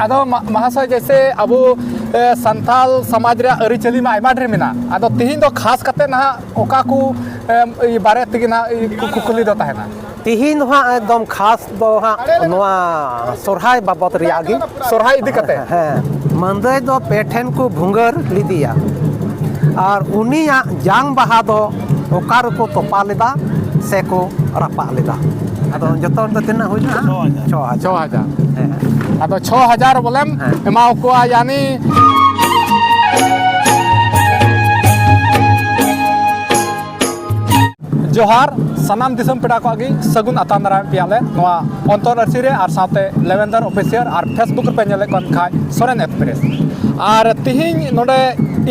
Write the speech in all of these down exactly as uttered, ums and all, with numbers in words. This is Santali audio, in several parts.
ᱟᱫᱚ ᱢᱟ- ᱢᱟᱦᱟᱥᱚᱭ, ᱡᱮᱭᱥᱮ ᱟᱵᱚ ᱮ, ᱥᱟᱱᱛᱟᱞ ᱥᱚᱢᱟᱡᱽ ᱨᱮᱭᱟᱜ ᱟᱹᱨᱤᱪᱟᱹᱞᱤ ᱢᱟ ᱟᱭᱢᱟ ᱰᱷᱮᱨ ᱢᱮᱱᱟᱜᱼᱟ᱾ ᱟᱫᱚ ᱛᱤᱦᱤᱧ ᱫᱚ ᱠᱷᱟᱥ ᱠᱟᱛᱮ ᱱᱟᱦᱟᱜ ᱚᱠᱟ ᱠᱚ ᱮᱢ, ᱤᱭᱟᱹ ᱵᱟᱨᱮ ᱛᱮᱜᱮ ᱱᱟᱦᱟᱜ ᱤᱭᱟᱹ ᱠᱩ- ᱠᱩᱠᱞᱤ ᱫᱚ ᱛᱟᱦᱮᱱᱟ? ᱛᱤᱦᱤᱧ ᱫᱚ ᱦᱟᱸᱜ ᱮᱠᱫᱚᱢ ᱠᱷᱟᱥ ᱫᱚ ᱦᱟᱸᱜ ᱱᱚᱣᱟ ᱥᱚᱨᱦᱟᱭ ᱵᱟᱵᱚᱫ ᱨᱮᱭᱟᱜ ᱜᱮ᱾ ᱥᱚᱨᱦᱟᱭ ᱤᱫᱤ ᱠᱟᱛᱮ? ᱦᱮᱸ, ᱢᱟᱹᱫᱟᱹᱭ ᱫᱚ ᱯᱮ ᱴᱷᱮᱱ ᱠᱚ ᱵᱷᱩᱸᱜᱟᱹᱨ ᱞᱮᱫᱮᱭᱟ, ᱟᱨ ᱩᱱᱤᱭᱟᱜ ᱡᱟᱝ ᱵᱟᱦᱟ ᱫᱚ ᱚᱠᱟ ᱨᱮᱠᱚ ᱛᱚᱯᱟ ᱞᱮᱫᱟ ᱥᱮ ᱠᱚ ᱨᱟᱯᱟᱜ ᱞᱮᱫᱟ? ᱟᱫᱚ ᱡᱚᱛᱚ ᱦᱚᱲ ᱫᱚ ᱛᱤᱱᱟᱹᱜ ᱦᱩᱭᱱᱟ? ᱪᱷᱚ ᱦᱟᱡᱟᱨ᱾ ᱪᱷᱚ ᱦᱟᱡᱟᱨ᱾ ᱪᱷᱚ ᱦᱟᱡᱟᱨ᱾ ᱦᱮᱸ᱾ ᱟᱫᱚ ᱪᱷᱚ ᱦᱟᱡᱟᱨ ᱵᱚᱞᱮᱢ ᱦᱮᱸ᱾ ᱮᱢᱟ ᱠᱚᱣᱟ, ᱭᱟᱱᱤ ᱡᱚᱦᱟᱨ, ᱥᱟᱱᱟᱢ ᱫᱤᱥᱚᱢ ᱯᱮᱲᱟ ᱠᱚᱣᱟᱜ ᱜᱮ ᱥᱟᱹᱜᱩᱱ ᱟᱛᱟᱝ ᱫᱟᱨᱟᱢ ᱯᱮᱭᱟᱞᱮ ᱱᱚᱣᱟ ᱚᱱᱛᱚᱨ ᱟᱹᱨᱥᱤ ᱨᱮ, ᱟᱨ ᱥᱟᱶᱛᱮ ᱞᱮᱵᱮᱱᱫᱟᱨ ᱚᱯᱷᱤᱥᱤᱭᱟᱞ, ᱟᱨ Facebook ᱨᱮᱯᱮ ᱧᱮᱞᱮᱫ ᱠᱟᱱ ᱠᱷᱟᱡ ᱥᱚᱨᱮᱱ ᱮᱠᱥᱯᱨᱮᱥ᱾ ᱟᱨ ᱛᱤᱦᱤᱧ ᱱᱚᱰᱮ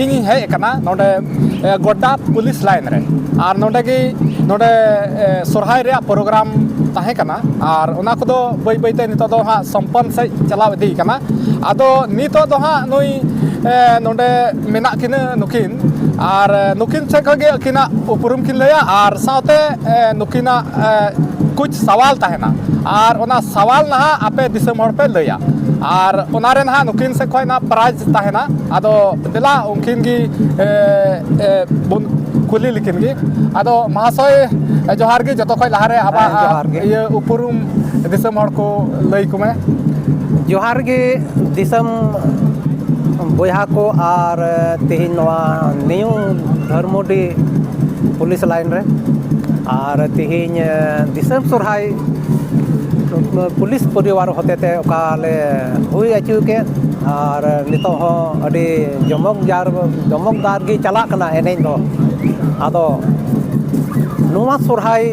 ᱤᱧᱤᱧ ᱦᱮᱡ ᱟᱠᱟᱱᱟ, ᱱᱚᱰᱮ ᱮ, ᱜᱚᱰᱰᱟ ᱯᱩᱞᱤᱥ ᱞᱟᱭᱤᱱ ᱨᱮ᱾ ᱟᱨ ᱱᱚᱰᱮ ᱜᱮ, ᱱᱚᱰᱮ ᱮ, ᱥᱚᱨᱦᱟᱭ ᱨᱮᱭᱟᱜ ᱯᱨᱳᱜᱨᱟᱢ ᱛᱟᱦᱮᱸ ᱠᱟᱱᱟ, ᱟᱨ ᱚᱱᱟ ᱠᱚᱫᱚ ᱵᱟᱹᱭ ᱵᱟᱹᱭᱛᱮ ᱱᱤᱛᱚᱜ ᱫᱚ ᱦᱟᱸᱜ ᱥᱚᱢᱯᱚᱱ ᱥᱮᱫ ᱪᱟᱞᱟᱣ ᱤᱫᱤᱭ ᱠᱟᱱᱟ᱾ ᱟᱫᱚ ᱱᱤᱛᱚᱜ ᱫᱚ ᱦᱟᱸᱜ ᱱᱩᱭ ᱮ, ᱱᱚᱰᱮ ᱢᱮᱱᱟᱜ ᱠᱤᱱᱟᱹ ᱱᱩᱠᱤᱱ, ᱟᱨ ᱮ, ᱱᱩᱠᱤᱱ ᱥᱮᱫ ᱠᱷᱚᱱ ᱜᱮ ᱟᱹᱠᱤᱱᱟᱜ ᱩᱯᱨᱩᱢ ᱠᱤᱱ ᱞᱟᱹᱭᱟ, ᱟᱨ ᱥᱟᱶᱛᱮ ᱮ, ᱱᱩᱠᱤᱱᱟᱜ ᱮ, ᱠᱩᱪ ᱥᱟᱣᱟᱞ ᱛᱟᱦᱮᱱᱟ, ᱟᱨ ᱚᱱᱟ ᱥᱟᱣᱟᱞ ᱱᱟᱦᱟᱜ ᱟᱯᱮ ᱫᱤᱥᱚᱢ ᱦᱚᱲ ᱯᱮ ᱞᱟᱹᱭᱟ, ᱟᱨ ᱚᱱᱟ ᱨᱮ ᱱᱟᱦᱟᱜ ᱱᱩᱠᱤᱱ ᱥᱮᱫ ᱠᱷᱚᱱ ᱱᱟᱦᱟᱜ ᱯᱨᱟᱭᱤᱡᱽ ᱛᱟᱦᱮᱱᱟ᱾ ᱟᱫᱚ ᱫᱮᱞᱟ ᱩᱱᱠᱤᱱ ᱜᱮ ᱮ, ᱮ, ᱵᱚᱱ ᱠᱩᱞᱤ ᱞᱮᱠᱤᱱ ᱜᱮ᱾ ᱟᱫᱚ ᱢᱟᱦᱟᱥᱚᱭ, ᱮ, ᱡᱚᱦᱟᱨ ᱜᱮ, ᱡᱚᱛᱚ ᱠᱷᱚᱱ ᱞᱟᱦᱟᱨᱮ ᱟᱵᱚᱣᱟᱜ ᱦᱮᱸ, ᱡᱚᱦᱟᱨ ᱜᱮ᱾ ᱤᱭᱟᱹ ᱩᱯᱨᱩᱢ ᱫᱤᱥᱚᱢ ᱦᱚᱲ ᱠᱚ ᱞᱟᱹᱭ ᱠᱚᱢᱮ᱾ ᱡᱚᱦᱟᱨ ᱜᱮ ᱫᱤᱥᱚᱢ ᱵᱚᱭᱦᱟ ᱠᱚ, ᱟᱨ ᱛᱮᱦᱮᱧ ᱱᱚᱣᱟ ᱱᱤᱭᱩ ᱫᱷᱟᱹᱨᱢᱚᱰᱤ ᱯᱩᱞᱤᱥ ᱞᱟᱭᱤᱱ ᱨᱮ, ᱟᱨ ᱛᱮᱦᱮᱧ ᱫᱤᱥᱚᱢ ᱥᱚᱨᱦᱟᱭ ᱯᱩᱞᱤᱥ ᱯᱚᱨᱤᱵᱟᱨ ᱦᱚᱛᱮᱛᱮ ᱚᱠᱟ ᱞᱮ ᱦᱩᱭ ᱦᱚᱪᱚ ᱠᱮᱫ, ᱟᱨ ᱱᱤᱛᱚᱜ ᱦᱚᱸ ᱟᱹᱰᱤ ᱡᱚᱢᱚᱠ ᱡᱟᱨ ᱡᱚᱢᱚᱠᱫᱟᱨ ᱜᱮ ᱪᱟᱞᱟᱜ ᱠᱟᱱᱟ ᱮᱱᱮᱡ ᱫᱚ᱾ ᱟᱫᱚ ᱱᱚᱣᱟ ᱥᱚᱨᱦᱟᱭ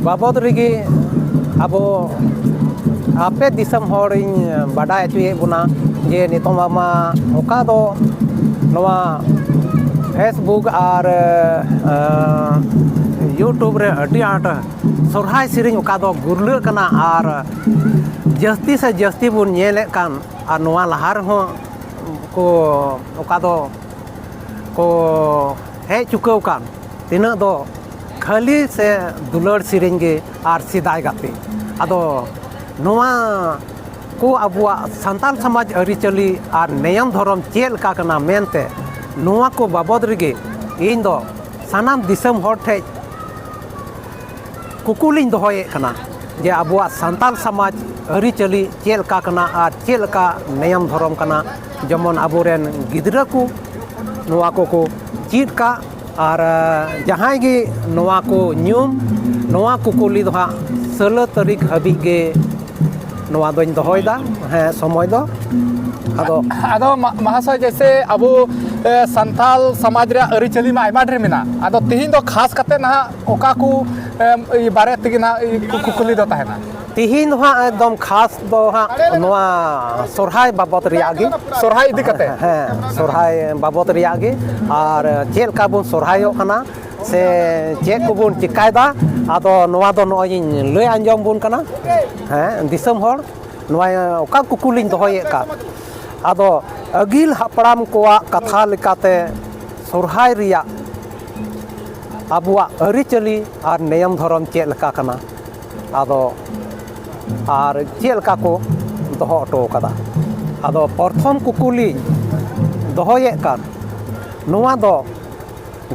ᱵᱟᱵᱚᱫ ᱨᱮᱜᱮ ᱟᱵᱚ ᱟᱯᱮ ᱫᱤᱥᱚᱢ ᱦᱚᱲᱤᱧ ᱵᱟᱰᱟᱭ ᱦᱚᱪᱚᱭᱮᱫ ᱵᱚᱱᱟ ᱡᱮ ᱱᱤᱛᱚᱝ ᱢᱟ ᱚᱠᱟ ᱫᱚ ᱱᱚᱣᱟ Facebook ᱟᱨ ᱮᱸ, YouTube ᱨᱮ ᱟᱹᱰᱤ ᱟᱸᱴ ᱥᱚᱨᱦᱟᱭ ᱥᱮᱨᱮᱧ ᱚᱠᱟ ᱫᱚ ᱜᱩᱨᱞᱟᱹᱜ ᱠᱟᱱᱟ, ᱟᱨ ᱡᱟᱹᱥᱛᱤ ᱥᱮ ᱡᱟᱹᱥᱛᱤ ᱵᱚᱱ ᱧᱮᱞᱮᱫ ᱠᱟᱱ, ᱟᱨ ᱱᱚᱣᱟ ᱞᱟᱦᱟ ᱨᱮᱦᱚᱸ ᱠᱚ ᱚᱠᱟ ᱫᱚ ᱠᱚ ᱦᱮᱡ ᱪᱩᱠᱟᱹᱣ ᱠᱟᱱ, ᱛᱤᱱᱟᱹᱜ ᱫᱚ ᱠᱷᱟᱹᱞᱤ ᱥᱮ ᱫᱩᱞᱟᱹᱲ ᱥᱮᱨᱮᱧ ᱜᱮ ᱟᱨ ᱥᱮᱫᱟᱭ ᱜᱟᱛᱮ᱾ ᱟᱫᱚ ᱱᱚᱣᱟ ᱠᱚ ᱟᱵᱚᱣᱟᱜ ᱥᱟᱱᱛᱟᱲ ᱥᱚᱢᱟᱡᱽ ᱟᱹᱨᱤᱪᱟᱹᱞᱤ ᱟᱨ ᱱᱮᱭᱟᱢ ᱫᱷᱚᱨᱚᱢ ᱪᱮᱫ ᱞᱮᱠᱟ ᱠᱟᱱᱟ ᱢᱮᱱᱛᱮ, ᱱᱚᱣᱟ ᱠᱚ ᱵᱟᱵᱚᱫ ᱨᱮᱜᱮ ᱤᱧ ᱫᱚ ᱥᱟᱱᱟᱢ ᱫᱤᱥᱚᱢ ᱦᱚᱲ ᱴᱷᱮᱡ ᱠᱩᱠᱩᱞᱤᱧ ᱫᱚᱦᱚᱭᱮᱫ ᱠᱟᱱᱟ ᱡᱮ ᱟᱵᱚᱣᱟᱜ ᱥᱟᱱᱛᱟᱲ ᱥᱚᱢᱟᱡᱽ ᱟᱹᱨᱤᱪᱟᱹᱞᱤ ᱪᱮᱫ ᱞᱮᱠᱟ ᱠᱟᱱᱟ ᱟᱨ ᱪᱮᱫ ᱞᱮᱠᱟ ᱱᱮᱭᱟᱢ ᱫᱷᱚᱨᱚᱢ ᱠᱟᱱᱟ, ᱡᱮᱢᱚᱱ ᱟᱵᱚᱨᱮᱱ ᱜᱤᱫᱽᱨᱟᱹ ᱠᱚ ᱱᱚᱣᱟ ᱠᱚᱠᱚ ᱪᱮᱫ ᱠᱟᱜ᱾ ᱟᱨ ᱡᱟᱦᱟᱸᱭ ᱜᱮ ᱱᱚᱣᱟ ᱠᱚ ᱧᱩᱢ, ᱱᱚᱣᱟ ᱠᱩᱠᱩᱞᱤ ᱫᱚ ᱦᱟᱸᱜ ᱥᱳᱞᱳ ᱛᱟᱹᱨᱤᱠᱷ ᱦᱟᱹᱵᱤᱡ ᱜᱮ ᱱᱚᱣᱟ ᱫᱚᱧ ᱫᱚᱦᱚᱭᱮᱫᱟ᱾ ᱦᱮᱸ, ᱥᱚᱢᱚᱭ ᱫᱚ ᱟᱫᱚ ᱟᱫᱚ ᱢᱟ- ᱢᱟᱦᱟᱥᱚᱭ, ᱡᱮᱭᱥᱮ ᱟᱵᱚ ᱮ, ᱥᱟᱱᱛᱟᱞ ᱥᱚᱢᱟᱡᱽ ᱨᱮᱭᱟᱜ ᱟᱹᱨᱤᱪᱟᱹᱞᱤ ᱢᱟ ᱟᱭᱢᱟ ᱰᱷᱮᱨ ᱢᱮᱱᱟᱜᱼᱟ᱾ ᱟᱫᱚ ᱛᱤᱦᱤᱧ ᱫᱚ ᱠᱷᱟᱥ ᱠᱟᱛᱮ ᱱᱟᱦᱟᱜ ᱚᱠᱟ ᱠᱚ ᱮᱢ, ᱤ, ᱵᱟᱨᱮ ᱛᱮᱜᱮ ᱱᱟᱦᱟᱜ ᱤ, ᱠᱩ- ᱠᱩᱠᱞᱤ ᱫᱚ ᱛᱟᱦᱮᱱᱟ? ᱛᱤᱦᱤᱧ ᱫᱚ ᱦᱟᱸᱜ ᱮᱠᱫᱚᱢ ᱠᱷᱟᱥ ᱫᱚ ᱦᱟᱸᱜ ᱱᱚᱣᱟ ᱥᱚᱨᱦᱟᱭ ᱵᱟᱵᱚᱫ ᱨᱮᱭᱟᱜ ᱜᱮ᱾ ᱥᱚᱨᱦᱟᱭ ᱤᱫᱤ ᱠᱟᱛᱮ? ᱦᱮᱸ, ᱥᱚᱨᱦᱟᱭ ᱵᱟᱵᱚᱫ ᱨᱮᱭᱟᱜ ᱜᱮ᱾ ᱟᱨ ᱪᱮᱫ ᱞᱮᱠᱟ ᱵᱚᱱ ᱥᱚᱨᱦᱟᱭᱚᱜ ᱠᱟᱱᱟ ᱥᱮ ᱪᱮᱫ ᱠᱚᱵᱚᱱ ᱪᱮᱠᱟᱭᱮᱫᱟ, ᱟᱫᱚ ᱱᱚᱣᱟ ᱫᱚ ᱱᱚᱜᱼᱚᱭ ᱤᱧ ᱞᱟᱹᱭ ᱟᱸᱡᱚᱢ ᱵᱚᱱ ᱠᱟᱱᱟ᱾ ᱦᱮᱸ, ᱫᱤᱥᱚᱢ ᱦᱚᱲ, ᱱᱚᱣᱟ ᱚᱠᱟ ᱠᱩᱠᱞᱤᱧ ᱫᱚᱦᱚᱭᱮᱫ ᱠᱟᱱ, ᱟᱫᱚ ᱟᱹᱜᱤᱞ ᱦᱟᱯᱲᱟᱢ ᱠᱚᱣᱟᱜ ᱠᱟᱛᱷᱟ ᱞᱮᱠᱟᱛᱮ ᱥᱚᱨᱦᱟᱭ ᱨᱮᱭᱟᱜ ᱟᱵᱚᱣᱟᱜ ᱟᱹᱨᱤᱪᱟᱹᱞᱤ ᱟᱨ ᱱᱮᱭᱟᱢ ᱫᱷᱚᱨᱚᱢ ᱪᱮᱫ ᱞᱮᱠᱟ ᱠᱟᱱᱟ, ᱟᱫᱚ ᱟᱨ ᱪᱮᱫ ᱞᱮᱠᱟ ᱠᱚ ᱫᱚᱦᱚ ᱦᱚᱴᱚ ᱠᱟᱫᱟ᱾ ᱟᱫᱚ ᱯᱨᱚᱛᱷᱚᱢ ᱠᱩᱠᱞᱤᱧ ᱫᱚᱦᱚᱭᱮᱫ ᱠᱟᱱ, ᱱᱚᱣᱟ ᱫᱚ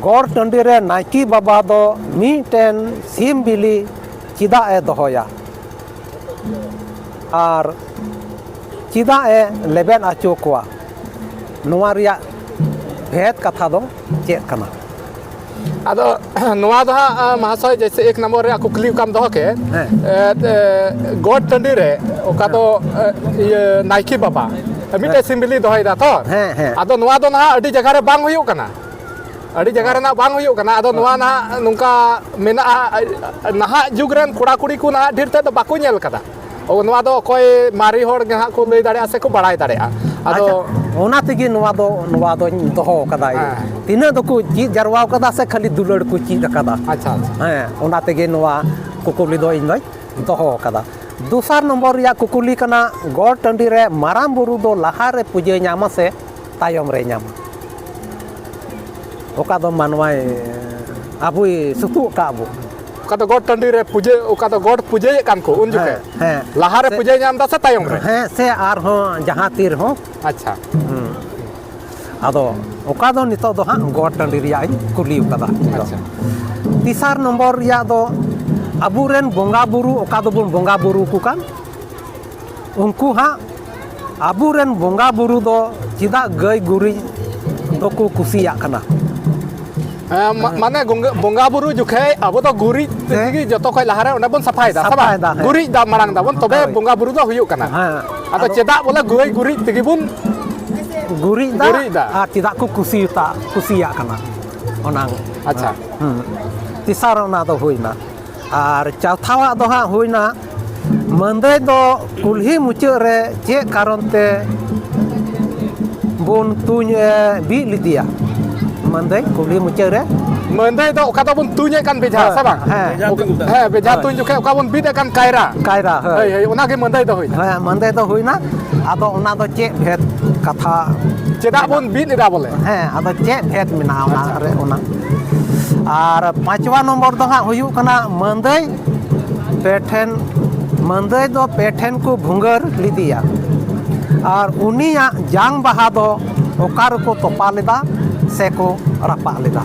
ᱜᱚᱴ ᱴᱟᱺᱰᱤ ᱨᱮ ᱱᱟᱭᱠᱮ ᱵᱟᱵᱟ ᱫᱚ ᱢᱤᱫᱴᱮᱱ ᱥᱤᱢ ᱵᱤᱞᱤ ᱪᱮᱫᱟᱜ ᱮ ᱫᱚᱦᱚᱭᱟ ᱟᱨ ᱪᱮᱫᱟᱜ ᱮ ᱞᱮᱵᱮᱫ ᱦᱚᱪᱚ ᱠᱚᱣᱟ? ᱱᱚᱣᱟ ᱨᱮᱭᱟᱜ ᱵᱷᱮᱫ ᱠᱟᱛᱷᱟ ᱫᱚ ᱪᱮᱫ ᱠᱟᱱᱟ? ᱟᱫᱚ ᱱᱚᱣᱟ ᱫᱚ ᱦᱟᱸᱜ, ᱟ, ᱢᱟᱦᱟᱥᱚᱭ, ᱡᱮᱭᱥᱮ ᱮᱠ ᱱᱚᱢᱵᱚᱨ ᱨᱮᱭᱟᱜ ᱠᱩᱠᱞᱤ ᱚᱠᱟᱢ ᱫᱚᱦᱚ ᱠᱮᱫ, ᱦᱮᱸ᱾ ᱮ, ᱮ, ᱜᱚᱴ ᱴᱟᱺᱰᱤ ᱨᱮ ᱚᱠᱟ ᱫᱚ, ᱮ, ᱤᱭᱟᱹ, ᱱᱟᱭᱠᱮ ᱵᱟᱵᱟ ᱢᱤᱫᱴᱮᱡ ᱦᱮᱸ᱾ ᱥᱤᱢ ᱵᱤᱞᱤ ᱫᱚᱦᱚᱭᱮᱫᱟ ᱛᱚ? ᱦᱮᱸ, ᱦᱮᱸ᱾ ᱟᱫᱚ ᱱᱚᱣᱟ ᱫᱚ ᱱᱟᱦᱟᱜ ᱟᱹᱰᱤ ᱡᱟᱭᱜᱟ ᱨᱮ ᱵᱟᱝ ᱦᱩᱭᱩᱜ ᱠᱟᱱᱟ, ᱟᱹᱰᱤ ᱡᱟᱭᱜᱟ ᱨᱮᱱᱟᱜ ᱵᱟᱝ ᱦᱩᱭᱩᱜ ᱠᱟᱱᱟ᱾ ᱟᱫᱚ ᱱᱚᱣᱟ ᱱᱟᱦᱟᱜ ᱱᱚᱝᱠᱟ ᱢᱮᱱᱟᱜᱼᱟ, ᱱᱟᱦᱟᱜ ᱡᱩᱜᱽ ᱨᱮᱱ ᱠᱚᱲᱟ ᱠᱩᱲᱤ ᱠᱚ ᱱᱟᱦᱟᱜ ᱰᱷᱮᱨ ᱛᱮᱫ ᱫᱚ ᱵᱟᱠᱚ ᱧᱮᱞ ᱠᱟᱫᱟ᱾ ᱚ, ᱱᱚᱣᱟ ᱫᱚ ᱚᱠᱚᱭ ᱢᱟᱨᱮ ᱦᱚᱲ ᱜᱮ ᱦᱟᱸᱜ ᱠᱚ ᱞᱟᱹᱭ ᱫᱟᱲᱮᱭᱟᱜᱼᱟ ᱥᱮᱠᱚ ᱵᱟᱲᱟᱭ ᱫᱟᱲᱮᱭᱟᱜᱼᱟ᱾ ᱟᱫᱚ ᱟᱪᱪᱷᱟ, ᱚᱱᱟ ᱛᱮᱜᱮ ᱱᱚᱣᱟ ᱫᱚ, ᱱᱚᱣᱟ ᱫᱚᱧ ᱫᱚᱦᱚ ᱠᱟᱫᱟ᱾ ᱦᱮᱸ᱾ ᱛᱤᱱᱟᱹᱜ ᱫᱚᱠᱚ ᱪᱮᱫ ᱡᱟᱨᱣᱟ ᱠᱟᱫᱟ ᱥᱮ ᱠᱷᱟᱹᱞᱤ ᱫᱩᱞᱟᱹᱲ ᱠᱚ ᱪᱮᱫ ᱟᱠᱟᱫᱟ? ᱟᱪᱪᱷᱟ, ᱟᱪᱪᱷᱟ᱾ ᱦᱮᱸ, ᱚᱱᱟ ᱛᱮᱜᱮ ᱱᱚᱣᱟ ᱠᱩᱠᱞᱤ ᱫᱚ ᱤᱧ ᱫᱚᱧ ᱫᱚᱦᱚ ᱟᱠᱟᱫᱟ᱾ ᱫᱚᱥᱟᱨ ᱱᱚᱢᱵᱚᱨ ᱨᱮᱭᱟᱜ ᱠᱩᱠᱞᱤ ᱠᱟᱱᱟ, ᱜᱚᱴ ᱴᱟᱺᱰᱤ ᱨᱮ ᱢᱟᱨᱟᱝ ᱵᱩᱨᱩ ᱫᱚ ᱞᱟᱦᱟ ᱨᱮ ᱯᱩᱡᱟᱹᱭ ᱧᱟᱢᱟ ᱥᱮ ᱛᱟᱭᱚᱢ ᱨᱮ ᱧᱟᱢᱟ? ᱚᱠᱟ ᱫᱚ ᱢᱟᱱᱣᱟᱭ, ᱟᱵᱚᱭ ᱥᱩᱛᱩᱜ ᱟᱠᱟᱫ ᱵᱚ᱾ ᱚᱠᱟ ᱫᱚ ᱜᱚᱴ ᱴᱟᱺᱰᱤ ᱨᱮ ᱯᱩᱡᱟᱹ, ᱚᱠᱟ ᱫᱚ ᱜᱚᱴ ᱯᱩᱡᱟᱹᱭᱮᱫ ᱠᱟᱱ ᱠᱚ ᱩᱱ ᱡᱚᱠᱷᱮᱡ? ᱦᱮᱸ, ᱦᱮᱸ᱾ ᱞᱟᱦᱟᱨᱮ ᱥᱮ- ᱯᱩᱡᱟᱹᱭ ᱧᱟᱢ ᱮᱫᱟ ᱥᱮ ᱛᱟᱭᱚᱢ ᱨᱮ? ᱦᱮᱸ, ᱥᱮ ᱟᱨᱦᱚᱸ ᱡᱟᱦᱟᱸ ᱛᱤ ᱨᱮᱦᱚᱸ᱾ ᱟᱪᱪᱷᱟ᱾ ᱦᱩᱸ᱾ ᱟᱫᱚ ᱚᱠᱟ ᱫᱚ ᱱᱤᱛᱚᱜ ᱫᱚ ᱦᱟᱸᱜ ᱜᱚᱴ ᱴᱟᱺᱰᱤ ᱨᱮᱭᱟᱜ ᱤᱧ ᱠᱩᱞᱤ ᱟᱠᱟᱫᱟ᱾ ᱟᱪᱪᱷᱟ᱾ ᱛᱮᱥᱟᱨ ᱱᱚᱢᱵᱚᱨ ᱨᱮᱭᱟᱜ ᱫᱚ ᱟᱵᱚᱨᱮᱱ ᱵᱚᱸᱜᱟ ᱵᱩᱨᱩ, ᱚᱠᱟ ᱫᱚᱵᱚᱱ ᱵᱚᱸᱜᱟ ᱵᱩᱨᱩ ᱟᱠᱚ ᱠᱟᱱ, ᱩᱱᱠᱩ ᱦᱟᱸᱜ ᱟᱵᱚᱨᱮᱱ ᱵᱚᱸᱜᱟ ᱵᱩᱨᱩ ᱫᱚ ᱪᱮᱫᱟᱜ ᱜᱟᱹᱭ ᱜᱩᱨᱤᱡ ᱫᱚᱠᱚ ᱠᱩᱥᱤᱭᱟᱜ ᱠᱟᱱᱟ? ᱦᱮᱸ, ᱢᱟ- ᱢᱟᱱᱮ ᱜᱚᱝᱜᱟ- ᱵᱚᱸᱜᱟ ᱵᱩᱨᱩ ᱡᱚᱠᱷᱮᱡ ᱟᱵᱚ ᱫᱚ ᱜᱩᱨᱤᱡ ᱛᱮᱜᱮ ᱡᱚᱛᱚ ᱠᱷᱚᱡ ᱞᱟᱦᱟᱨᱮ ᱚᱸᱰᱮ ᱵᱚᱱ ᱥᱟᱯᱷᱟᱭᱮᱫᱟ, ᱥᱮ ᱵᱟᱝ? ᱥᱟᱯᱷᱟᱭᱮᱫᱟ, ᱦᱮᱸ᱾ ᱜᱩᱨᱤᱡ ᱫᱟᱜ ᱢᱟᱲᱟᱝ ᱫᱟᱵᱚᱱ, ᱛᱚᱵᱮ ᱦᱳᱭ᱾ ᱵᱚᱸᱜᱟ ᱵᱩᱨᱩ ᱫᱚ ᱦᱩᱭᱩᱜ ᱠᱟᱱᱟ᱾ ᱦᱮᱸ᱾ ᱟᱫᱚ ᱪᱮᱫᱟᱜ ᱵᱚᱞᱮ ᱜᱟᱹᱭ ᱜᱩᱨᱤᱡ ᱛᱮᱜᱮ ᱵᱚᱱ ᱜᱩᱨᱤᱡ ᱫᱟ ᱜᱩᱨᱤᱡ ᱫᱟ᱾ ᱟᱨ ᱪᱮᱫᱟᱜ ᱠᱚ ᱠᱩᱥᱤᱭᱟᱜ ᱠᱩᱥᱤᱭᱟᱜ ᱠᱟᱱᱟ, ᱚᱱᱟ᱾ ᱟᱪᱪᱷᱟ᱾ ᱦᱩᱸ᱾ ᱛᱮᱥᱟᱨ ᱚᱱᱟ ᱫᱚ ᱦᱩᱭᱱᱟ᱾ ᱟᱨ ᱪᱟᱣᱛᱷᱟᱣᱟᱜ ᱫᱚ ᱦᱟᱸᱜ ᱦᱩᱭᱱᱟ, ᱢᱟᱹᱫᱟᱹᱭ ᱫᱚ ᱠᱩᱞᱦᱤ ᱢᱩᱪᱟᱹᱫ ᱨᱮ ᱪᱮᱫ ᱠᱟᱨᱚᱱ ᱛᱮ ᱵᱚᱱ ᱛᱩᱧ, ᱮ, ᱵᱤᱫ ᱞᱮᱫᱮᱭᱟ? ᱢᱟᱹᱫᱟᱹᱭ ᱠᱩᱞᱦᱤ ᱢᱩᱪᱟᱹᱫ ᱨᱮ᱾ ᱢᱟᱹᱫᱟᱹᱭ ᱫᱚ ᱚᱠᱟ ᱫᱚᱵᱚᱱ ᱛᱩᱧᱮᱫ ᱠᱟᱱ ᱵᱮᱡᱷᱟ, ᱥᱮ ᱵᱟᱝ? ᱦᱮᱸ᱾ ᱵᱮᱡᱷᱟ ᱛᱩᱧ ᱠᱚ ᱢᱮᱛᱟᱜᱼᱟ᱾ ᱦᱮᱸ, ᱵᱮᱡᱷᱟ ᱛᱩᱧ ᱡᱚᱠᱷᱮᱡ ᱚᱠᱟ ᱵᱚᱱ ᱵᱤᱫ ᱮᱫ ᱠᱟᱱ ᱠᱟᱭᱨᱟ᱾ ᱠᱟᱭᱨᱟ, ᱦᱳᱭ᱾ ᱦᱳᱭ, ᱦᱳᱭ, ᱚᱱᱟᱜᱮ ᱢᱟᱹᱫᱟᱹᱭ ᱫᱚ ᱦᱩᱭᱱᱟ᱾ ᱦᱮᱸ, ᱢᱟᱹᱫᱟᱹᱭ ᱫᱚ ᱦᱩᱭᱱᱟ᱾ ᱟᱫᱚ ᱚᱱᱟ ᱫᱚ ᱪᱮᱫ ᱵᱷᱮᱫ ᱠᱟᱛᱷᱟ? ᱪᱮᱫᱟᱜ ᱵᱚᱱ ᱵᱤᱫ ᱮᱫᱟ ᱵᱚᱞᱮ? ᱦᱮᱸ, ᱟᱫᱚ ᱪᱮᱫ ᱵᱷᱮᱫ ᱢᱮᱱᱟᱜᱼᱟ ᱚᱱᱟ ᱨᱮ, ᱚᱱᱟ? ᱟᱨ ᱯᱟᱸᱪᱣᱟ ᱱᱚᱢᱵᱚᱨ ᱫᱚ ᱦᱟᱸᱜ ᱦᱩᱭᱩᱜ ᱠᱟᱱᱟ ᱢᱟᱹᱫᱟᱹᱭ ᱯᱮ ᱴᱷᱮᱱ, ᱢᱟᱹᱫᱟᱹᱭ ᱫᱚ ᱯᱮ ᱴᱷᱮᱱ ᱠᱚ ᱵᱷᱩᱸᱜᱟᱹᱨ ᱞᱮᱫᱮᱭᱟ᱾ ᱟᱨ ᱩᱱᱤᱭᱟᱜ ᱡᱟᱝ ᱵᱟᱦᱟ ᱫᱚ ᱚᱠᱟ ᱨᱮᱠᱚ ᱛᱚᱯᱟ ᱞᱮᱫᱟ ᱥᱮ ᱠᱚ ᱨᱟᱯᱟᱜ ᱞᱮᱫᱟ?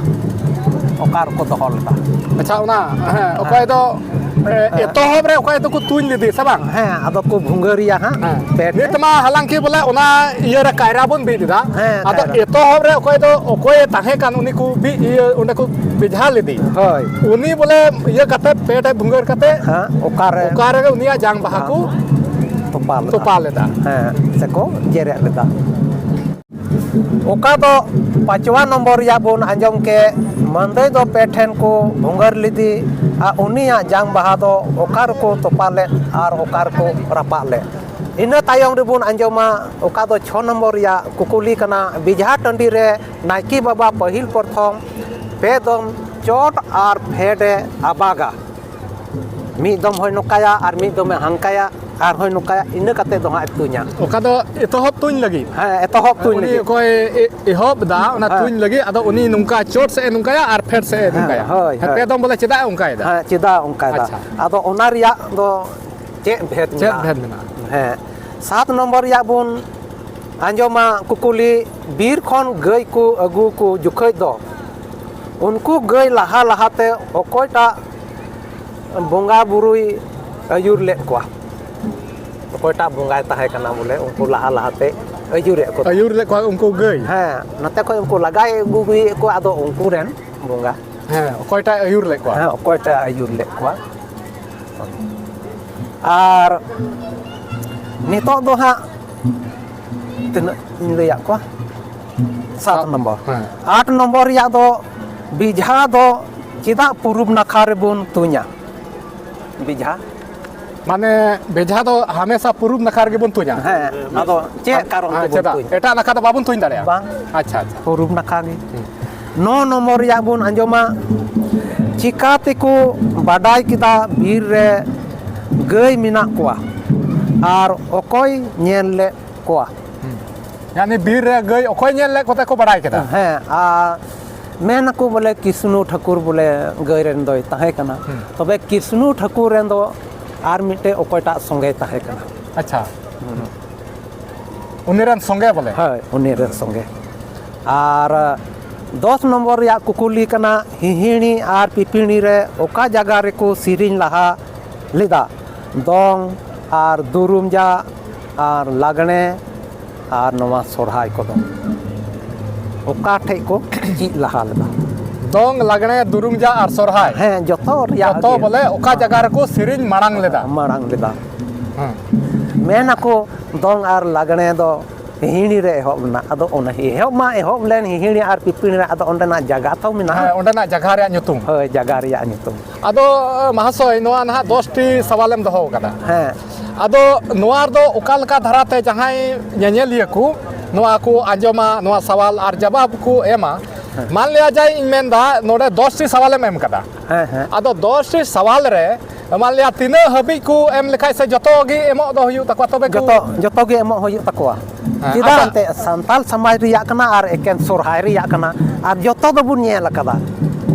ᱚᱠᱟ ᱨᱮᱠᱚ ᱫᱚᱦᱚ ᱞᱮᱫᱟ? ᱟᱪᱪᱷᱟ, ᱚᱱᱟ, ᱦᱮᱸ, ᱚᱠᱚᱭ ᱫᱚ, ᱮ, ᱮᱛᱚᱦᱚᱵ ᱨᱮ ᱚᱠᱚᱭ ᱫᱚᱠᱚ ᱛᱩᱧ ᱞᱮᱫᱮ, ᱥᱮ ᱵᱟᱝ? ᱦᱮᱸ, ᱟᱫᱚ ᱠᱚ ᱵᱷᱩᱸᱜᱟᱹᱨᱤᱭᱟ ᱦᱟᱸᱜ᱾ ᱦᱮᱸ᱾ ᱯᱮ ᱴᱷᱮᱱ᱾ ᱱᱤᱛ ᱢᱟ ᱦᱟᱞᱟᱝᱠᱤ ᱵᱚᱞᱮ ᱚᱱᱟ ᱤᱭᱟᱹ ᱨᱮ ᱠᱟᱭᱨᱟ ᱵᱚᱱ ᱵᱤᱫ ᱮᱫᱟ᱾ ᱦᱮᱸ, ᱟᱫᱚ ᱠᱟᱭᱨᱟ᱾ ᱮᱛᱚᱦᱚᱵ ᱨᱮ ᱚᱠᱚᱭ ᱫᱚ, ᱚᱠᱚᱭᱮ ᱛᱟᱦᱮᱸ ᱠᱟᱱ, ᱩᱱᱤ ᱠᱚ ᱵᱤᱫ, ᱤᱭᱟᱹ, ᱚᱸᱰᱮ ᱠᱚ ᱵᱮᱡᱷᱟ ᱞᱮᱫᱮ᱾ ᱦᱳᱭ᱾ ᱩᱱᱤ ᱵᱚᱞᱮ ᱤᱭᱟᱹ ᱠᱟᱛᱮ, ᱯᱮ ᱴᱷᱮᱡ ᱵᱷᱩᱸᱜᱟᱹᱨ ᱠᱟᱛᱮ, ᱦᱮᱸ, ᱚᱠᱟᱨᱮ? ᱚᱠᱟ ᱨᱮᱜᱮ ᱩᱱᱤᱭᱟᱜ ᱡᱟᱝ ᱵᱟᱦᱟ ᱠᱚ ᱛᱚᱯᱟ ᱞᱮᱫᱟ᱾ ᱛᱚᱯᱟ ᱞᱮᱫᱟ᱾ ᱦᱮᱸ, ᱥᱮᱠᱚ ᱡᱮᱨᱮᱫ ᱞᱮᱫᱟ᱾ ᱚᱠᱟ ᱫᱚ ᱯᱟᱸᱪᱣᱟ ᱱᱚᱢᱵᱚᱨ ᱨᱮᱭᱟᱜ ᱵᱚᱱ ᱟᱸᱡᱚᱢ ᱠᱮᱫ, ᱢᱟᱹᱫᱟᱹᱭ ᱫᱚ ᱯᱮ ᱴᱷᱮᱱ ᱠᱚ ᱵᱷᱩᱸᱜᱟᱹᱨ ᱞᱮᱫᱮ, ᱟᱨ ᱩᱱᱤᱭᱟᱜ ᱡᱟᱝ ᱵᱟᱦᱟ ᱫᱚ ᱚᱠᱟ ᱨᱮᱠᱚ ᱛᱚᱯᱟ ᱞᱮᱫ ᱟᱨ ᱚᱠᱟ ᱨᱮᱠᱚ ᱨᱟᱯᱟᱜ ᱞᱮᱫ? ᱤᱱᱟᱹ ᱛᱟᱭᱚᱢ ᱨᱮᱵᱚᱱ ᱟᱸᱡᱚᱢᱟ ᱚᱠᱟ ᱫᱚ ᱪᱷᱚ ᱱᱚᱢᱵᱚᱨ ᱨᱮᱭᱟᱜ ᱠᱩᱠᱞᱤ ᱠᱟᱱᱟ, ᱵᱮᱡᱷᱟ ᱴᱟᱺᱰᱤ ᱨᱮ ᱱᱟᱭᱠᱮ ᱵᱟᱵᱟ ᱯᱟᱹᱦᱤᱞ ᱯᱨᱚᱛᱷᱚᱢ ᱯᱮ ᱫᱚᱢ ᱪᱚᱴ ᱟᱨ ᱯᱷᱮᱰ ᱮ ᱟᱵᱟᱜᱟ᱾ ᱢᱤᱫ ᱫᱚᱢ ᱦᱚᱸᱭ ᱱᱚᱝᱠᱟᱭᱟ ᱟᱨ ᱢᱤᱫ ᱫᱚᱢᱮ ᱦᱟᱱᱠᱟᱭᱟ᱾ ᱟᱨᱦᱚᱸᱭ ᱱᱚᱝᱠᱟᱭᱟ, ᱤᱱᱟᱹ ᱠᱟᱛᱮ ᱫᱚ ᱦᱟᱸᱜ ᱮ ᱛᱩᱧᱟ᱾ ᱚᱠᱟ ᱫᱚ ᱮᱛᱚᱦᱚᱵ ᱛᱩᱧ ᱞᱟᱹᱜᱤᱫ᱾ ᱦᱮᱸ, ᱮᱛᱚᱦᱚᱵ ᱛᱩᱧ ᱩᱱᱤ ᱞᱟᱹᱜᱤᱫ᱾ ᱚᱠᱚᱭ ᱮ- ᱮᱦᱚᱵ ᱫᱟ ᱚᱱᱟ ᱦᱮᱸ᱾ ᱛᱩᱧ ᱞᱟᱹᱜᱤᱫ, ᱟᱫᱚ ᱩᱱᱤ ᱱᱚᱝᱠᱟ ᱪᱚᱴ ᱥᱮᱫ ᱮ ᱱᱚᱝᱠᱟᱭᱟ ᱟᱨ ᱯᱷᱮᱰ ᱥᱮᱫ ᱮ ᱦᱮᱸ, ᱱᱚᱝᱠᱟᱭᱟ᱾ ᱦᱳᱭ, ᱦᱮᱸ, ᱦᱳᱭ᱾ ᱯᱮ ᱫᱚᱢ ᱵᱚᱞᱮ ᱪᱮᱫᱟᱜ ᱮ ᱚᱱᱠᱟᱭᱮᱫᱟ? ᱦᱮᱸ, ᱪᱮᱫᱟᱜ ᱚᱱᱠᱟᱭᱮᱫᱟ? ᱟᱪᱪᱷᱟ᱾ ᱟᱫᱚ ᱚᱱᱟ ᱨᱮᱭᱟᱜ ᱫᱚ ᱪᱮᱫ ᱵᱷᱮᱫ ᱪᱮᱫ ᱢᱮᱱᱟᱜᱼᱟ? ᱵᱷᱮᱫ ᱢᱮᱱᱟᱜᱼᱟ? ᱦᱮᱸ, ᱥᱟᱛ ᱱᱚᱢᱵᱚᱨ ᱨᱮᱭᱟᱜ ᱵᱚᱱ ᱟᱸᱡᱚᱢᱟ ᱠᱩᱠᱩᱞᱤ, ᱵᱤᱨ ᱠᱷᱚᱱ ᱜᱟᱹᱭ ᱠᱚ ᱟᱹᱜᱩ ᱠᱚ ᱡᱚᱠᱷᱮᱡ ᱫᱚ ᱩᱱᱠᱩ ᱜᱟᱹᱭ ᱞᱟᱦᱟ ᱞᱟᱦᱟᱛᱮ ᱚᱠᱚᱭᱴᱟᱜ ᱵᱚᱸᱜᱟ ᱵᱩᱨᱩᱭ ᱟᱹᱭᱩᱨ ᱞᱮᱫ ᱠᱚᱣᱟ? ᱚᱠᱚᱭᱴᱟᱜ ᱵᱚᱸᱜᱟᱭ ᱛᱟᱦᱮᱸ ᱠᱟᱱᱟ ᱵᱚᱞᱮ ᱩᱱᱠᱩ ᱞᱟᱦᱟ ᱞᱟᱦᱟᱛᱮ ᱟᱹᱭᱩᱨᱮᱫ ᱠᱚ ᱛᱟᱦᱮᱸ? ᱟᱹᱭᱩᱨ ᱞᱮᱫ ᱠᱚᱣᱟ ᱩᱱᱠᱩ ᱜᱟᱹᱭ᱾ ᱦᱮᱸ, ᱱᱚᱛᱮ ᱠᱷᱚᱱ ᱩᱱᱠᱩ ᱞᱟᱜᱟᱭ ᱟᱹᱜᱩᱭᱮᱫ ᱠᱚᱣᱟ, ᱟᱫᱚ ᱩᱱᱠᱩ ᱨᱮᱱ ᱵᱚᱸᱜᱟ᱾ ᱦᱮᱸ, ᱚᱠᱚᱭᱴᱟᱜ ᱟᱹᱭᱩᱨ ᱞᱮᱫ ᱠᱚᱣᱟ? ᱦᱮᱸ, ᱚᱠᱚᱭᱴᱟᱜ ᱟᱹᱭᱩᱨ ᱞᱮᱫ ᱠᱚᱣᱟ? ᱟᱨ ᱱᱤᱛᱚᱜ ᱫᱚ ᱦᱟᱸᱜ ᱛᱤᱱᱟᱹᱜ ᱤᱧ ᱞᱟᱹᱭᱟᱫ ᱠᱚᱣᱟ? ᱥᱟᱛ ᱱᱚᱢᱵᱚᱨ᱾ ᱦᱮᱸ᱾ ᱟᱴ ᱱᱚᱢᱵᱚᱨ ᱨᱮᱭᱟᱜ ᱫᱚ, ᱵᱮᱡᱷᱟ ᱫᱚ ᱪᱮᱫᱟᱜ ᱯᱩᱨᱩᱵ ᱱᱟᱠᱷᱟ ᱨᱮᱵᱚᱱ ᱛᱩᱧᱟ? ᱵᱮᱡᱷᱟ᱾ ᱢᱟᱱᱮ ᱵᱮᱡᱷᱟ ᱫᱚ ᱦᱟᱢᱮᱥᱟ ᱯᱩᱨᱩᱵ ᱱᱟᱠᱷᱟ ᱨᱮᱜᱮ ᱵᱚᱱ ᱛᱩᱧᱟ᱾ ᱦᱮᱸ, ᱟᱫᱚ ᱪᱮᱫ ᱠᱟᱨᱚᱱ ᱦᱮᱸ, ᱛᱮᱵᱚᱱ ᱪᱮᱫᱟᱜ? ᱛᱩᱧᱟ? ᱮᱴᱟᱜ ᱱᱟᱠᱷᱟ ᱫᱚ ᱵᱟᱵᱚᱱ ᱛᱩᱧ ᱫᱟᱲᱮᱭᱟᱜᱼᱟ? ᱵᱟᱝ᱾ ᱟᱪᱪᱷᱟ, ᱟᱪᱪᱷᱟ᱾ ᱯᱩᱨᱩᱵ ᱱᱟᱠᱷᱟ ᱜᱮ᱾ ᱱᱚ ᱱᱚᱢᱵᱚᱨ ᱨᱮᱭᱟᱜ ᱵᱚᱱ ᱟᱸᱡᱚᱢᱟ, ᱪᱤᱠᱟ ᱛᱮᱠᱚ ᱵᱟᱰᱟᱭ ᱠᱮᱫᱟ ᱵᱤᱨ ᱨᱮ ᱜᱟᱹᱭ ᱢᱮᱱᱟᱜ ᱠᱚᱣᱟ ᱟᱨ ᱚᱠᱚᱭ ᱧᱮᱞ ᱞᱮᱫ ᱠᱚᱣᱟ? ᱭᱟᱱᱤ ᱵᱤᱨ ᱨᱮ ᱜᱟᱹᱭ ᱚᱠᱚᱭ ᱧᱮᱞ ᱞᱮᱫ ᱠᱚᱛᱮ ᱠᱚ ᱵᱟᱲᱟᱭ ᱠᱮᱫᱟ? ᱦᱮᱸ, ᱟᱨ ᱢᱮᱱ ᱟᱠᱚ ᱵᱚᱞᱮ ᱠᱤᱥᱱᱩ ᱴᱷᱟᱹᱠᱩᱨ ᱵᱚᱞᱮ ᱜᱟᱹᱭ ᱨᱮᱱ ᱫᱚᱭ ᱛᱟᱦᱮᱸ ᱠᱟᱱᱟ᱾ ᱦᱩᱸ᱾ ᱛᱚᱵᱮ ᱠᱤᱥᱱᱩ ᱴᱷᱟᱹᱠᱩᱨ ᱨᱮᱱ ᱫᱚ ᱟᱨ ᱢᱤᱫᱴᱮᱡ ᱚᱠᱚᱭᱴᱟᱜ ᱥᱚᱸᱜᱮ ᱛᱟᱦᱮᱸ ᱠᱟᱱᱟ᱾ ᱟᱪᱪᱷᱟ᱾ ᱩᱱᱤ ᱨᱮᱱ ᱥᱚᱸᱜᱮ ᱵᱚᱞᱮ? ᱦᱳᱭ, ᱩᱱᱤ ᱨᱮᱱ ᱥᱚᱸᱜᱮ᱾ ᱟᱨ ᱫᱚᱥ ᱱᱚᱢᱵᱚᱨ ᱨᱮᱭᱟᱜ ᱠᱩᱠᱞᱤ ᱠᱟᱱᱟ, ᱦᱤᱦᱤᱲᱤ ᱟᱨ ᱯᱤᱯᱤᱲᱤ ᱨᱮ ᱚᱠᱟ ᱡᱟᱭᱜᱟ ᱨᱮᱠᱚ ᱥᱮᱨᱮᱧ ᱞᱟᱦᱟ ᱞᱮᱫᱟ ᱫᱚᱝ ᱟᱨ ᱫᱩᱨᱩᱢᱡᱟ ᱟᱨ ᱞᱟᱜᱽᱬᱮ ᱟᱨ ᱱᱚᱣᱟ ᱥᱚᱨᱦᱟᱭ ᱠᱚᱫᱚ? ᱚᱠᱟ ᱴᱷᱮᱡ ᱠᱚ ᱪᱮᱫ ᱞᱟᱦᱟ ᱞᱮᱫᱟ? ᱫᱚᱝ, ᱞᱟᱜᱽᱬᱮ, ᱫᱩᱨᱩᱢᱡᱟ ᱟᱨ ᱥᱚᱨᱦᱟᱭ᱾ ᱦᱮᱸ, ᱡᱚᱛᱚ ᱨᱮᱭᱟᱜ ᱡᱚᱛᱚ ᱜᱮ᱾ ᱵᱚᱞᱮ ᱚᱠᱟ ᱡᱟᱭᱜᱟ ᱨᱮᱠᱚ ᱥᱮᱨᱮᱧ ᱢᱟᱲᱟᱝ ᱞᱮᱫᱟ? ᱢᱟᱲᱟᱝ ᱞᱮᱫᱟ᱾ ᱦᱮᱸ᱾ ᱢᱮᱱ ᱟᱠᱚ ᱫᱚᱝ ᱟᱨ ᱞᱟᱜᱽᱬᱮ ᱫᱚ ᱦᱤᱦᱤᱲᱤ ᱨᱮ ᱮᱦᱚᱵ ᱞᱮᱱᱟ᱾ ᱟᱫᱚ ᱚᱱᱟ ᱮᱦᱚᱵ ᱢᱟ ᱮᱦᱚᱵ ᱞᱮᱱ ᱦᱤᱦᱤᱲᱤ ᱟᱨ ᱯᱤᱯᱤᱲᱤ ᱨᱮ, ᱟᱫᱚ ᱚᱸᱰᱮᱱᱟᱜ ᱡᱟᱭᱜᱟ ᱛᱚ ᱢᱮᱱᱟᱜᱼᱟ᱾ ᱦᱮᱸ, ᱚᱸᱰᱮᱱᱟᱜ ᱡᱟᱭᱜᱟ ᱨᱮᱭᱟᱜ ᱧᱩᱛᱩᱢ᱾ ᱦᱳᱭ, ᱡᱟᱭᱜᱟ ᱨᱮᱭᱟᱜ ᱧᱩᱛᱩᱢ᱾ ᱟᱫᱚ ᱢᱟᱦᱟᱥᱚᱭ, ᱱᱚᱣᱟ ᱱᱟᱦᱟᱜ ᱫᱚᱥᱴᱤ ᱥᱟᱣᱟᱞᱮᱢ ᱫᱚᱦᱚ ᱟᱠᱟᱫᱟ᱾ ᱦᱮᱸ᱾ ᱟᱫᱚ ᱱᱚᱣᱟ ᱨᱮᱫᱚ ᱚᱠᱟ ᱞᱮᱠᱟ ᱫᱷᱟᱨᱟᱛᱮ ᱡᱟᱦᱟᱸᱭ ᱧᱮᱧᱮᱞᱤᱭᱟᱹ ᱠᱚ ᱱᱚᱣᱟ ᱠᱚ ᱟᱸᱡᱚᱢᱟ, ᱱᱚᱣᱟ ᱥᱟᱣᱟᱞ ᱟᱨ ᱡᱟᱵᱟᱵ ᱠᱚ ᱮᱢᱟ? ᱢᱟᱱ ᱞᱤᱭᱟ ᱡᱟᱭ, ᱤᱧ ᱢᱮᱱᱫᱟ ᱱᱚᱰᱮ ᱫᱚᱥᱴᱤ ᱥᱟᱣᱟᱞᱮᱢ ᱮᱢ ᱠᱟᱫᱟ᱾ ᱦᱮᱸ, ᱦᱮᱸ᱾ ᱟᱫᱚ ᱫᱚᱥᱴᱤ ᱥᱟᱣᱟᱞ ᱨᱮ ᱢᱟᱱ ᱞᱤᱭᱟ ᱛᱤᱱᱟᱹᱜ ᱦᱟᱹᱵᱤᱡ ᱠᱚ ᱮᱢ ᱞᱮᱠᱷᱟᱡ ᱥᱮ ᱡᱚᱛᱚ ᱜᱮ ᱮᱢᱚᱜ ᱫᱚ ᱦᱩᱭᱩᱜ ᱛᱟᱠᱚᱣᱟ, ᱛᱚᱵᱮ ᱠᱚ ᱡᱚᱛᱚ ᱡᱚᱛᱚ ᱜᱮ ᱮᱢᱚᱜ ᱦᱩᱭᱩᱜ ᱛᱟᱠᱚᱣᱟ᱾ ᱦᱮᱸ, ᱪᱮᱫᱟᱜ ᱟᱪᱪᱷᱟ᱾ ᱮᱱᱛᱮ ᱥᱟᱱᱛᱟᱲ ᱥᱚᱢᱟᱡᱽ ᱨᱮᱭᱟᱜ ᱠᱟᱱᱟ ᱟᱨ ᱮᱠᱮᱱ ᱥᱚᱨᱦᱟᱭ ᱨᱮᱭᱟᱜ ᱠᱟᱱᱟ, ᱟᱨ ᱡᱚᱛᱚ ᱫᱚᱵᱚᱱ ᱧᱮᱞ ᱟᱠᱟᱫᱟ᱾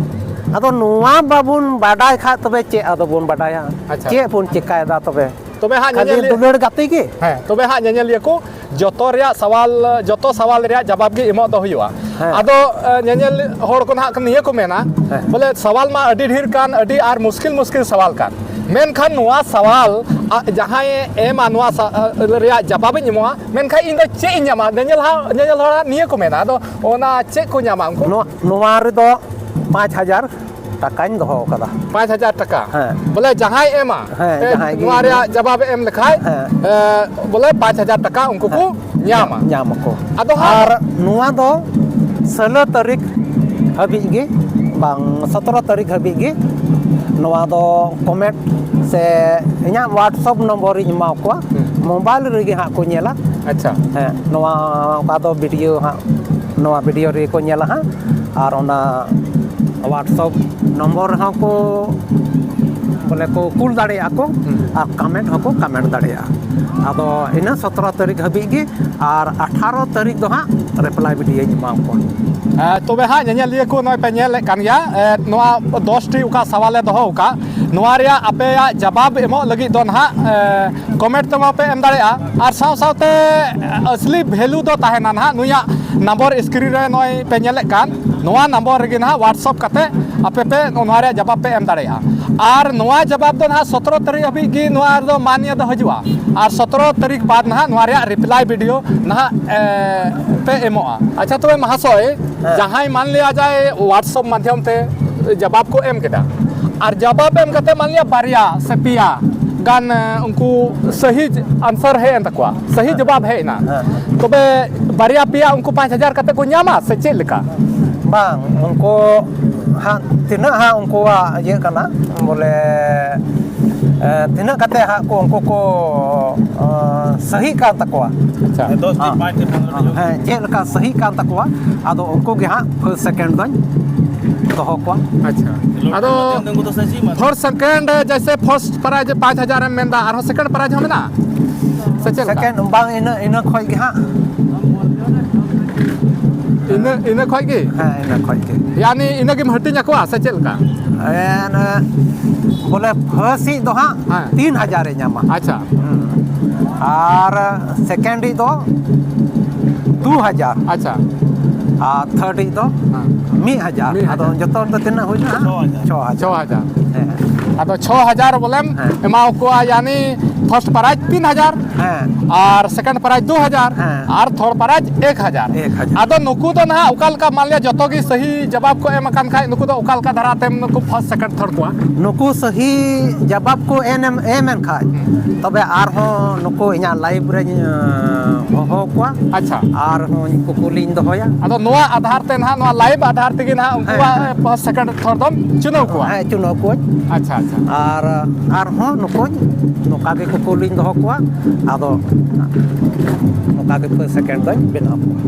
ᱟᱫᱚ ᱱᱚᱣᱟ ᱵᱟᱵᱚᱱ ᱵᱟᱰᱟᱭ ᱠᱷᱟᱡ ᱛᱚᱵᱮ ᱪᱮᱫ ᱟᱫᱚ ᱵᱚᱱ ᱵᱟᱰᱟᱭᱟ? ᱟᱪᱪᱷᱟ᱾ ᱪᱮᱫ ᱵᱚᱱ ᱪᱮᱠᱟᱭᱮᱫᱟ ᱛᱚᱵᱮ? ᱛᱚᱵᱮ ᱦᱟᱸᱜ ᱠᱷᱟᱹᱞᱤ ᱧᱮᱧᱮᱞᱤᱭᱟᱹ ᱫᱩᱞᱟᱹᱲ ᱜᱟᱛᱮ ᱜᱮ? ᱦᱮᱸ, ᱛᱚᱵᱮ ᱦᱟᱸᱜ ᱧᱮᱧᱮᱞᱤᱭᱟᱹ ᱠᱚ ᱡᱚᱛᱚ ᱨᱮᱭᱟᱜ ᱥᱟᱣᱟᱞ, ᱡᱚᱛᱚ ᱥᱟᱣᱟᱞ ᱨᱮᱭᱟᱜ ᱡᱟᱵᱟᱵ ᱜᱮ ᱮᱢᱚᱜ ᱫᱚ ᱦᱩᱭᱩᱜᱼᱟ᱾ ᱦᱮᱸ᱾ ᱟᱫᱚ, ᱮ, ᱧᱮᱧᱮᱞ ᱦᱚᱲ ᱠᱚ ᱱᱟᱦᱟᱜ ᱱᱤᱭᱟᱹ ᱠᱚ ᱢᱮᱱᱟ, ᱦᱮᱸ᱾ ᱵᱚᱞᱮ ᱥᱟᱣᱟᱞ ᱢᱟ ᱟᱹᱰᱤ ᱰᱷᱮᱨ ᱠᱟᱱ, ᱟᱹᱰᱤ ᱟᱨ ᱢᱩᱥᱠᱤᱞ ᱢᱩᱥᱠᱤᱞ ᱥᱟᱣᱟᱞ ᱠᱟᱱ, ᱢᱮᱱᱠᱷᱟᱱ ᱱᱚᱣᱟ ᱥᱟᱣᱟᱞ, ᱟ, ᱡᱟᱦᱟᱸᱭᱮ ᱮᱢᱟ ᱱᱚᱣᱟ ᱥᱟ-, ᱟ, ᱨᱮᱭᱟᱜ ᱡᱟᱵᱟᱵᱤᱧ ᱮᱢᱚᱜᱼᱟ, ᱢᱮᱱᱠᱷᱟᱱ ᱤᱧ ᱫᱚ ᱪᱮᱫ ᱤᱧ ᱧᱟᱢᱟ? ᱧᱮᱧᱮᱞ ᱦᱟ-, ᱧᱮᱧᱮᱞ ᱦᱚᱲᱟᱜ ᱱᱤᱭᱟᱹ ᱠᱚ ᱢᱮᱱᱟ, ᱟᱫᱚ ᱚᱱᱟ ᱪᱮᱫ ᱠᱚ ᱧᱟᱢᱟ ᱩᱱᱠᱩ? ᱱᱚᱣᱟ, ᱱᱚᱣᱟ ᱨᱮᱫᱚ ᱯᱟᱸᱪ ᱦᱟᱡᱟᱨ ᱴᱟᱠᱟᱧ ᱫᱚᱦᱚ ᱟᱠᱟᱫᱟ᱾ ᱯᱟᱸᱪ ᱦᱟᱡᱟᱨ ᱴᱟᱠᱟ? ᱦᱮᱸ᱾ ᱵᱚᱞᱮ ᱡᱟᱦᱟᱸᱭ ᱮᱢᱟ, ᱦᱮᱸ, ᱮ, ᱡᱟᱦᱟᱸᱭ ᱜᱮ ᱱᱚᱣᱟ ᱮᱢᱟ᱾ ᱨᱮᱭᱟᱜ ᱡᱟᱵᱟᱵ ᱮ ᱮᱢ ᱞᱮᱠᱷᱟᱡ, ᱦᱮᱸ᱾ ᱮ, ᱵᱚᱞᱮ ᱯᱟᱸᱪ ᱦᱟᱡᱟᱨ ᱴᱟᱠᱟ ᱩᱱᱠᱩ ᱠᱚ ᱦᱮᱸ᱾ ᱧᱟᱢᱟ᱾ ᱧᱟᱢ ᱟᱠᱚ᱾ ᱟᱫᱚ ᱦᱟᱸᱜ ᱟᱨ ᱱᱚᱣᱟ ᱫᱚ ᱥᱳᱞᱳ ᱛᱟᱹᱨᱤᱠᱷ ᱦᱟᱹᱵᱤᱡ ᱜᱮ, ᱵᱟᱝ, ᱥᱚᱛᱨᱚ ᱛᱟᱹᱨᱤᱠᱷ ᱦᱟᱹᱵᱤᱡ ᱜᱮ ᱱᱚᱣᱟ ᱫᱚ ᱠᱚᱢᱮᱱᱴ ᱥᱮ ᱤᱧᱟᱹᱜ WhatsApp ᱱᱚᱢᱵᱚᱨᱤᱧ ᱮᱢᱟ ᱠᱚᱣᱟ, ᱦᱩᱸ᱾ ᱢᱳᱵᱟᱭᱤᱞ ᱨᱮᱜᱮ ᱦᱟᱸᱜ ᱠᱚ ᱧᱮᱞᱟ᱾ ᱟᱪᱪᱷᱟ᱾ ᱦᱮᱸ, ᱱᱚᱣᱟ ᱚᱠᱟ ᱫᱚ ᱵᱷᱤᱰᱤᱭᱳ ᱦᱟᱸᱜ, ᱱᱚᱣᱟ ᱵᱷᱤᱰᱤᱭᱳ ᱨᱮᱜᱮ ᱠᱚ ᱧᱮᱞᱟ ᱦᱟᱸᱜ, ᱟᱨ ᱚᱱᱟ WhatsApp ᱱᱚᱢᱵᱚᱨ ᱨᱮᱦᱚᱸ ᱠᱚ, ᱵᱚᱞᱮ ᱠᱚ ᱠᱩᱞ ᱫᱟᱲᱮᱭᱟᱜᱼᱟ ᱠᱚ, ᱦᱩᱸ᱾ ᱟᱨ ᱠᱚᱢᱮᱱᱴ ᱦᱚᱸᱠᱚ ᱠᱚᱢᱮᱱᱴ ᱫᱟᱲᱮᱭᱟᱜᱼᱟ᱾ ᱟᱫᱚ ᱤᱱᱟᱹ ᱥᱚᱛᱨᱚ ᱛᱟᱹᱨᱤᱠᱷ ᱦᱟᱹᱵᱤᱡ ᱜᱮ, ᱟᱨ ᱟᱴᱷᱟᱨᱚ ᱛᱟᱹᱨᱤᱠᱷ ᱫᱚ ᱦᱟᱸᱜ ᱨᱤᱯᱞᱟᱭ ᱵᱷᱤᱰᱤᱭᱳᱧ ᱮᱢᱟ ᱠᱚᱣᱟ᱾ ᱮ, ᱛᱚᱵᱮ ᱦᱟᱸᱜ ᱧᱮᱧᱮᱞᱤᱭᱟᱹ ᱠᱚ ᱱᱚᱜᱼᱚᱭ ᱯᱮ ᱧᱮᱞᱮᱫ ᱠᱟᱱ ᱜᱮᱭᱟ, ᱮ, ᱱᱚᱣᱟ ᱫᱚᱥ ᱴᱤ ᱚᱠᱟ ᱥᱟᱣᱟᱞᱮ ᱫᱚᱦᱚ ᱟᱠᱟᱫ, ᱱᱚᱣᱟ ᱨᱮᱭᱟᱜ ᱟᱯᱮᱭᱟᱜ ᱡᱟᱵᱟᱵ ᱮᱢᱚᱜ ᱞᱟᱹᱜᱤᱫ ᱫᱚ ᱱᱟᱦᱟᱜ, ᱮ, ᱠᱚᱢᱮᱱᱴ ᱛᱮᱢᱟ ᱯᱮ ᱮᱢ ᱫᱟᱲᱮᱭᱟᱜᱼᱟ, ᱟᱨ ᱥᱟᱶ ᱥᱟᱶᱛᱮ ᱟᱥᱞᱤ ᱵᱷᱮᱞᱩ ᱫᱚ ᱛᱟᱦᱮᱱᱟ ᱱᱟᱦᱟᱜ ᱱᱩᱭᱟᱜ ᱱᱟᱢᱵᱟᱨ ᱥᱠᱨᱤᱱ ᱨᱮ ᱱᱚᱜᱼᱚᱭ ᱯᱮ ᱧᱮᱞᱮᱫ ᱠᱟᱱ ᱱᱚᱣᱟ ᱱᱟᱢᱵᱟᱨ ᱨᱮᱜᱮ ᱱᱟᱦᱟᱜ WhatsApp ᱠᱟᱛᱮ ᱟᱯᱮ ᱯᱮ ᱱᱚᱣᱟ ᱨᱮᱭᱟᱜ ᱡᱟᱵᱟᱵ ᱯᱮ ᱮᱢ ᱫᱟᱲᱮᱭᱟᱜᱼᱟ᱾ ᱟᱨ ᱱᱚᱣᱟ ᱡᱟᱵᱟᱵ ᱫᱚ ᱱᱟᱦᱟᱜ ᱥᱚᱛᱨᱚ ᱛᱟᱹᱨᱤᱠᱷ ᱦᱟᱹᱵᱤᱡ ᱜᱮ ᱱᱚᱣᱟ ᱨᱮᱫᱚ ᱢᱟᱱᱭᱟ ᱫᱚ ᱦᱤᱡᱩᱜᱼᱟ, ᱟᱨ ᱥᱚᱛᱨᱚ ᱛᱟᱹᱨᱤᱠᱷ ᱵᱟᱫ ᱱᱟᱦᱟᱜ ᱱᱚᱣᱟ ᱨᱮᱭᱟᱜ ᱨᱤᱯᱞᱟᱭ ᱵᱷᱤᱰᱤᱭᱳ ᱱᱟᱦᱟᱜ, ᱮ, ᱯᱮ ᱮᱢᱚᱜᱼᱟ᱾ ᱟᱪᱪᱷᱟ, ᱛᱚᱵᱮ ᱢᱟᱦᱟᱥᱚᱭ, ᱦᱮᱸ᱾ ᱡᱟᱦᱟᱸᱭ ᱢᱟᱱ ᱞᱤᱭᱟ ᱡᱟᱭ WhatsApp ᱢᱟᱫᱽᱫᱷᱚᱢ ᱛᱮ ᱡᱟᱵᱟᱵ ᱠᱚ ᱮᱢ ᱠᱮᱫᱟ, ᱟᱨ ᱡᱟᱵᱟᱵ ᱮᱢ ᱠᱟᱛᱮ ᱢᱟᱱ ᱞᱤᱭᱟ ᱵᱟᱨᱭᱟ ᱥᱮ ᱯᱮᱭᱟ ᱜᱟᱱ, ᱮ, ᱩᱱᱠᱩ ᱥᱟᱹᱦᱤ ᱟᱱᱥᱟᱨ ᱦᱮᱡ ᱮᱱ ᱛᱟᱠᱚᱣᱟ, ᱥᱟᱹᱦᱤ ᱡᱟᱵᱟᱵ ᱦᱮᱡ ᱮᱱᱟ, ᱦᱮᱸ᱾ ᱛᱚᱵᱮ ᱵᱟᱨᱭᱟ ᱯᱮᱭᱟ ᱩᱱᱠᱩ ᱯᱟᱸᱪ ᱦᱟᱡᱟᱨ ᱠᱟᱛᱮ ᱠᱚ ᱧᱟᱢᱟ ᱥᱮ ᱪᱮᱫ ᱞᱮᱠᱟ? ᱵᱟᱝ, ᱩᱱᱠᱩ ᱦᱟᱸᱜ ᱛᱤᱱᱟᱹᱜ ᱦᱟᱸᱜ ᱩᱱᱠᱩᱣᱟᱜ ᱤᱭᱟᱹ ᱠᱟᱱᱟ, ᱵᱚᱞᱮ, ᱮ, ᱛᱤᱱᱟᱹᱜ ᱠᱟᱛᱮ ᱦᱟᱸᱜ ᱠᱚ ᱩᱱᱠᱩ ᱠᱚ, ᱮ, ᱥᱟᱹᱦᱤᱜ ᱠᱟᱱ ᱛᱟᱠᱚᱣᱟ᱾ ᱟᱪᱪᱷᱟ᱾ ᱫᱚᱥ ᱴᱤ, ᱦᱮᱸ᱾ ᱯᱟᱸᱪ ᱴᱤ, ᱯᱚᱱᱨᱚ ᱴᱤ᱾ ᱦᱮᱸ, ᱪᱮᱫ ᱞᱮᱠᱟ ᱥᱟᱹᱦᱤᱜ ᱠᱟᱱ ᱛᱟᱠᱚᱣᱟ, ᱟᱫᱚ ᱩᱱᱠᱩ ᱜᱮ ᱦᱟᱸᱜ ᱯᱷᱟᱥᱴ ᱥᱮᱠᱮᱱᱰ ᱫᱚᱧ ᱫᱚᱦᱚ ᱠᱚᱣᱟ᱾ ᱟᱪᱪᱷᱟ, ᱟᱫᱚ ᱯᱷᱟᱨᱥᱴ ᱥᱮᱠᱮᱱᱰ, ᱡᱮᱭᱥᱮ ᱯᱷᱟᱨᱥᱴ ᱯᱨᱟᱭᱤᱡᱽ ᱯᱟᱸᱪ ᱦᱟᱡᱟᱨ ᱮᱢ ᱢᱮᱱᱫᱟ, ᱟᱨᱦᱚᱸ ᱥᱮᱠᱮᱱᱰ ᱯᱨᱟᱭᱤᱡᱽ ᱦᱚᱸ ᱢᱮᱱᱟᱜᱼᱟ ᱥᱮ ᱪᱮᱫ ᱞᱮᱠᱟ? ᱥᱮᱠᱮᱱᱰ ᱵᱟᱝ, ᱤᱱᱟᱹ, ᱤᱱᱟᱹ ᱠᱷᱚᱡ ᱜᱮ ᱦᱟᱸᱜ᱾ ᱤᱱᱟᱹ, ᱤᱱᱟᱹ ᱠᱷᱚᱡ ᱜᱮ? ᱦᱮᱸ, ᱤᱱᱟᱹ ᱠᱷᱚᱡ ᱜᱮ᱾ ᱭᱟᱱᱤ ᱤᱱᱟᱹ ᱜᱮᱢ ᱦᱟᱹᱴᱤᱧ ᱟᱠᱚᱣᱟ ᱥᱮ ᱪᱮᱫ ᱞᱮᱠᱟ? ᱮᱱ, ᱵᱚᱞᱮ ᱯᱷᱟᱥᱴ ᱤᱡ ᱫᱚ ᱦᱟᱸᱜ ᱦᱮᱸ᱾ ᱛᱤᱱ ᱦᱟᱡᱟᱨ ᱮ ᱧᱟᱢᱟ᱾ ᱟᱪᱪᱷᱟ᱾ ᱦᱩᱸ᱾ ᱟᱨ ᱥᱮᱠᱮᱱᱰ ᱤᱡ ᱫᱚ ᱫᱩ ᱦᱟᱡᱟᱨ᱾ ᱟᱪᱪᱷᱟ᱾ ᱟᱨ ᱛᱷᱟᱨᱰ ᱤᱡ ᱫᱚ ᱦᱮᱸ᱾ ᱢᱤᱫ ᱦᱟᱡᱟᱨ᱾ ᱢᱤᱫ ᱦᱟᱡᱟᱨ᱾ ᱟᱫᱚ ᱡᱚᱛᱚ ᱨᱮᱫᱚ ᱛᱤᱱᱟᱹᱜ ᱦᱩᱭᱱᱟ? ᱪᱷᱚ ᱦᱟᱡᱟᱨ᱾ ᱪᱷᱚ ᱦᱟᱡᱟᱨ᱾ ᱪᱷᱚ ᱦᱟᱡᱟᱨ᱾ ᱦᱮᱸ᱾ ᱟᱫᱚ ᱪᱷᱚ ᱦᱟᱡᱟᱨ ᱵᱚᱞᱮᱢ ᱦᱮᱸ᱾ ᱮᱢᱟ ᱠᱚᱣᱟ, ᱭᱟᱱᱤ ᱯᱷᱟᱨᱥᱴ ᱯᱨᱟᱭᱤᱡᱽ ᱛᱤᱱ ᱦᱟᱡᱟᱨ᱾ ᱦᱮᱸ᱾ ᱟᱨ ᱥᱮᱠᱮᱱᱰ ᱯᱨᱟᱭᱤᱡᱽ ᱫᱩ ᱦᱟᱡᱟᱨ᱾ ᱦᱮᱸ᱾ ᱟᱨ ᱛᱷᱟᱨᱰ ᱯᱨᱟᱭᱤᱡᱽ ᱮᱠ ᱦᱟᱡᱟᱨ᱾ ᱮᱠ ᱦᱟᱡᱟᱨ᱾ ᱟᱫᱚ ᱱᱩᱠᱩ ᱫᱚ ᱱᱟᱦᱟᱜ ᱚᱠᱟ ᱞᱮᱠᱟ, ᱢᱟᱱ ᱞᱤᱭᱟ ᱡᱚᱛᱚ ᱜᱮ ᱥᱟᱹᱦᱤ ᱡᱟᱵᱟᱵ ᱠᱚ ᱮᱢ ᱟᱠᱟᱱ ᱠᱷᱟᱡ, ᱱᱩᱠᱩ ᱫᱚ ᱚᱠᱟ ᱞᱮᱠᱟ ᱫᱷᱟᱨᱟ ᱛᱮᱢ ᱱᱩᱠᱩ ᱯᱷᱟᱨᱥᱴ ᱥᱮᱠᱮᱱᱰ ᱛᱷᱟᱨᱰ ᱠᱚᱣᱟ? ᱱᱩᱠᱩ ᱥᱟᱹᱦᱤ ᱡᱟᱵᱟᱵ ᱠᱚ ᱮᱢ, ᱮᱢ ᱮᱱ ᱠᱷᱟᱡ, ᱦᱩᱸ᱾ ᱛᱚᱵᱮ ᱟᱨᱦᱚᱸ ᱱᱩᱠᱩ ᱤᱧᱟᱹᱜ ᱞᱟᱭᱤᱵᱷ ᱨᱮᱧ, ᱟᱸ, ᱦᱚᱦᱚ ᱠᱚᱣᱟ᱾ ᱟᱪᱪᱷᱟ᱾ ᱟᱨᱦᱚᱸ ᱠᱩᱠᱞᱤᱧ ᱫᱚᱦᱚᱭᱟ᱾ ᱟᱫᱚ ᱱᱚᱣᱟ ᱟᱫᱷᱟᱨ ᱛᱮ ᱱᱟᱦᱟᱜ, ᱱᱚᱣᱟ ᱞᱟᱭᱤᱵᱷ ᱟᱫᱷᱟᱨ ᱛᱮᱜᱮ ᱱᱟᱦᱟᱜ ᱦᱮᱸ, ᱩᱱᱠᱩᱣᱟᱜ ᱦᱮᱸ᱾ ᱯᱷᱟᱨᱥᱴ ᱥᱮᱠᱮᱱᱰ ᱛᱷᱟᱨᱰ ᱫᱚᱢ ᱪᱩᱱᱟᱹᱣ ᱠᱚᱣᱟ? ᱦᱮᱸ, ᱪᱩᱱᱟᱹᱣ ᱠᱚᱣᱟᱧ᱾ ᱟᱪᱪᱷᱟ, ᱟᱪᱪᱷᱟ᱾ ᱟᱨ ᱟᱨᱦᱚᱸ ᱱᱩᱠᱩᱧ ᱱᱚᱝᱠᱟ ᱜᱮ ᱠᱩᱠᱞᱤᱧ ᱫᱚᱦᱚ ᱠᱚᱣᱟ᱾ ᱟᱫᱚ ᱱᱚᱝᱠᱟ ᱜᱮ ᱯᱷᱟᱨᱥᱴ ᱥᱮᱠᱮᱱᱰ ᱫᱚᱧ ᱵᱮᱱᱟᱣ ᱠᱚᱣᱟ᱾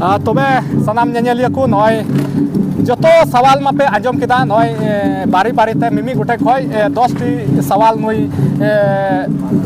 ᱟᱨ ᱛᱚᱵᱮ ᱥᱟᱱᱟᱢ ᱧᱮᱧᱮᱞᱤᱭᱟᱹ ᱠᱚ, ᱱᱚᱜᱼᱚᱭ ᱡᱚᱛᱚ ᱥᱟᱣᱟᱞ ᱢᱟᱯᱮ ᱟᱸᱡᱚᱢ ᱠᱮᱫᱟ, ᱱᱚᱜᱼᱚᱭ, ᱮ, ᱵᱟᱨᱮ ᱵᱟᱨᱮ ᱛᱮ ᱢᱤᱢᱤᱫ ᱜᱚᱴᱮᱡ ᱠᱷᱚᱡ, ᱮ, ᱫᱚᱥ ᱴᱤ ᱥᱟᱣᱟᱞ ᱱᱩᱭ, ᱮ,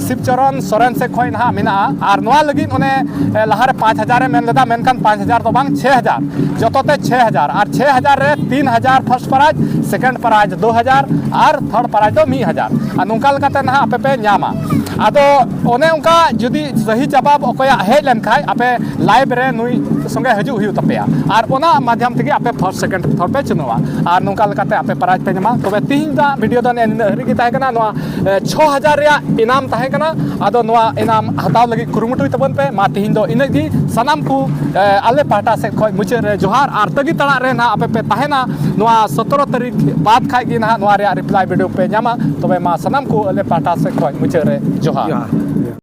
ᱥᱤᱵᱪᱚᱨᱚᱱ ᱥᱚᱨᱮᱱ ᱥᱮᱫ ᱠᱷᱚᱡ ᱱᱟᱦᱟᱜ ᱢᱮᱱᱟᱜᱼᱟ᱾ ᱟᱨ ᱱᱚᱣᱟ ᱞᱟᱹᱜᱤᱫ ᱚᱱᱮ, ᱮ, ᱞᱟᱦᱟᱨᱮ ᱯᱟᱸᱪ ᱦᱟᱡᱟᱨ ᱮ ᱢᱮᱱ ᱞᱮᱫᱟ, ᱢᱮᱱᱠᱷᱟᱱ ᱯᱟᱸᱪ ᱦᱟᱡᱟᱨ ᱫᱚ ᱵᱟᱝ, ᱪᱷᱮ ᱦᱟᱡᱟᱨ, ᱡᱚᱛᱚ ᱛᱮ ᱪᱷᱮ ᱦᱟᱡᱟᱨ, ᱟᱨ ᱪᱷᱮ ᱦᱟᱡᱟᱨ ᱨᱮ ᱛᱤᱱ ᱦᱟᱡᱟᱨ ᱯᱷᱟᱨᱥᱴ ᱯᱨᱟᱭᱤᱡᱽ, ᱥᱮᱠᱮᱱᱰ ᱯᱨᱟᱭᱤᱡᱽ ᱫᱩ ᱦᱟᱡᱟᱨ ᱟᱨ ᱛᱷᱟᱨᱰ ᱯᱨᱟᱭᱤᱡᱽ ᱫᱚ ᱢᱤᱫ ᱦᱟᱡᱟᱨ᱾ ᱟᱨ ᱱᱚᱝᱠᱟ ᱞᱮᱠᱟᱛᱮ ᱱᱟᱦᱟᱜ ᱟᱯᱮ ᱯᱮ ᱧᱟᱢᱟ᱾ ᱟᱫᱚ ᱚᱱᱮ ᱚᱱᱠᱟ ᱡᱩᱫᱤ ᱥᱟᱹᱦᱤ ᱡᱟᱵᱟᱵ ᱚᱠᱚᱭᱟᱜ ᱦᱮᱡ ᱞᱮᱱᱠᱷᱟᱡ, ᱟᱯᱮ ᱞᱟᱭᱤᱵᱷ ᱨᱮ ᱱᱩᱭ ᱥᱚᱸᱜᱮ ᱦᱤᱡᱩᱜ ᱦᱩᱭᱩᱜ ᱛᱟᱯᱮᱭᱟ, ᱟᱨ ᱚᱱᱟ ᱢᱟᱫᱽᱫᱷᱚᱢ ᱛᱮᱜᱮ ᱟᱯᱮ ᱯᱷᱟᱨᱥᱴ ᱥᱮᱠᱮᱱᱰ ᱛᱷᱟᱨᱰ ᱯᱮ ᱪᱩᱱᱟᱹᱣᱟ, ᱟᱨ ᱱᱚᱝᱠᱟ ᱞᱮᱠᱟᱛᱮ ᱟᱯᱮ ᱯᱨᱟᱭᱤᱡᱽ ᱯᱮ ᱧᱟᱢᱟ᱾ ᱛᱚᱵᱮ ᱛᱤᱦᱤᱧ ᱫᱚ ᱵᱷᱤᱰᱤᱭᱳ ᱫᱚ ᱱᱤᱱᱟᱹᱜ ᱦᱟᱹᱨᱤᱡ ᱜᱮ ᱛᱟᱦᱮᱸ ᱠᱟᱱᱟ᱾ ᱱᱚᱣᱟ, ᱮ, ᱪᱷᱚ ᱦᱟᱡᱟᱨ ᱨᱮᱭᱟᱜ ᱤᱱᱟᱢ ᱛᱟᱦᱮᱸ ᱠᱟᱱᱟ᱾ ᱟᱫᱚ ᱱᱚᱣᱟ ᱤᱱᱟᱢ ᱦᱟᱛᱟᱣ ᱞᱟᱹᱜᱤᱫ ᱠᱩᱨᱩᱢᱩᱴᱩᱭ ᱛᱟᱵᱚᱱ ᱯᱮ᱾ ᱢᱟ ᱛᱤᱦᱤᱧ ᱫᱚ ᱤᱱᱟᱹᱜ ᱜᱮ᱾ ᱥᱟᱱᱟᱢ ᱠᱚ, ᱮ, ᱟᱞᱮ ᱯᱟᱦᱴᱟ ᱥᱮᱫ ᱠᱷᱚᱱ ᱢᱩᱪᱟᱹᱫ ᱨᱮ ᱡᱚᱦᱟᱨ, ᱟᱨ ᱛᱟᱹᱜᱤ ᱛᱟᱲᱟᱜ ᱨᱮ ᱱᱟᱦᱟᱜ ᱟᱯᱮ ᱯᱮ ᱛᱟᱦᱮᱱᱟ᱾ ᱱᱚᱣᱟ ᱥᱚᱛᱨᱚ ᱛᱟᱹᱨᱤᱠᱷ ᱵᱟᱫ ᱠᱷᱟᱡ ᱜᱮ ᱱᱟᱦᱟᱜ ᱱᱚᱣᱟ ᱨᱮᱭᱟᱜ ᱨᱤᱯᱞᱟᱭ ᱵᱷᱤᱰᱤᱭᱳ ᱯᱮ ᱧᱟᱢᱟ᱾ ᱛᱚᱵᱮ ᱢᱟ ᱥᱟᱱᱟᱢ ᱠᱚ ᱟᱞᱮ ᱯᱟᱦᱴᱟ ᱥᱮᱫ ᱠᱷᱚᱱ ᱢᱩᱪᱟᱹᱫ ᱨᱮ ᱡᱚᱦᱟᱨ᱾ ᱡᱚᱦᱟᱨ᱾